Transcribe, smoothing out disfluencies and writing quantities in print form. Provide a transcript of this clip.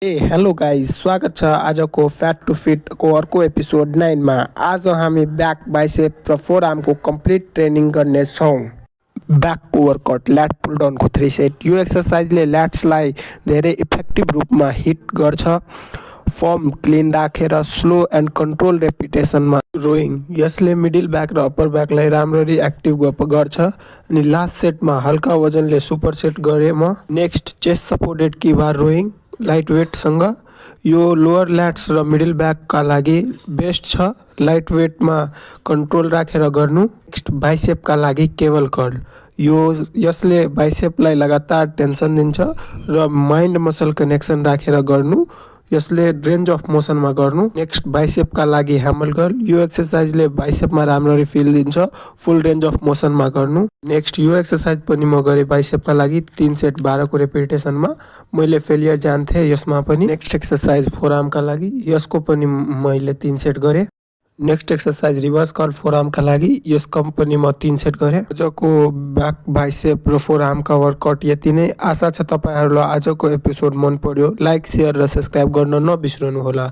Hello guys, स्वागत छ आजको फ्याट टु फिटको अर्को एपिसोड 9मा। आज हामी ब्याक बाइसेप र फोर आर्मको कम्प्लिट ट्रेनिङ गर्नेछौँ। ब्याकको वर्कआउट ल्याट पुल डाउनको 3 सेट। यो एक्सर्साइजले ल्याट्सलाई धेरै इफेक्टिभ रूपमा हिट गर्छ। फर्म क्लिन राखेर स्लो एन्ड कन्ट्रोल रेपिटेसनमा रोइङ। यसले मिडल ब्याक र अप्पर ब्याकलाई राम्ररी एक्टिभ गर्छ। अनि लास्ट सेटमा हल्का वजनले सुपर सेट गरेँ म। नेक्स्ट चेस्ट सपोर्टेड की बार रोइङ लाइट वेटसँग। यो लोअर ल्याट्स र मिडल ब्याकका लागि बेस्ट छ। लाइट वेटमा कन्ट्रोल राखेर गर्नु। नेक्स्ट बाइसेपका लागि केबल कर्ल। यसले बाइसेपलाई लगातार टेन्सन दिन्छ र माइन्ड मसल कनेक्सन राखेर गर्नु। यसले रेन्ज अफ मोसनमा गर्नु। नेक्स्ट बाइसेपका लागि ह्यामर कर्ल। यो एक्सर्साइजले बाइसेपमा राम्ररी फिल दिन्छ, फुल रेन्ज अफ मोसनमा गर्नु। नेक्स्ट यो एक्सर्साइज पनि म गरेँ बाइसेपका लागि 3 सेट 12को रेपिटेसनमा। मैले फेलियर जान्थेँ यसमा पनि। नेक्स्ट एक्सर्साइज फोर आर्मका लागि, यसको पनि मैले 3 सेट गरेँ। नेक्स्ट एक्सर्साइज रिभर्स कर्ल फोर आर्मका लागि, यसको पनि म 3 सेट गरेँ। आजको ब्याक बाइसेप र फोर आर्मका वर्कआउट यति नै। आशा छ तपाईँहरूलाई आजको एपिसोड मन पर्यो। लाइक, सेयर र सब्सक्राइब गर्न नबिर्सनुहोला।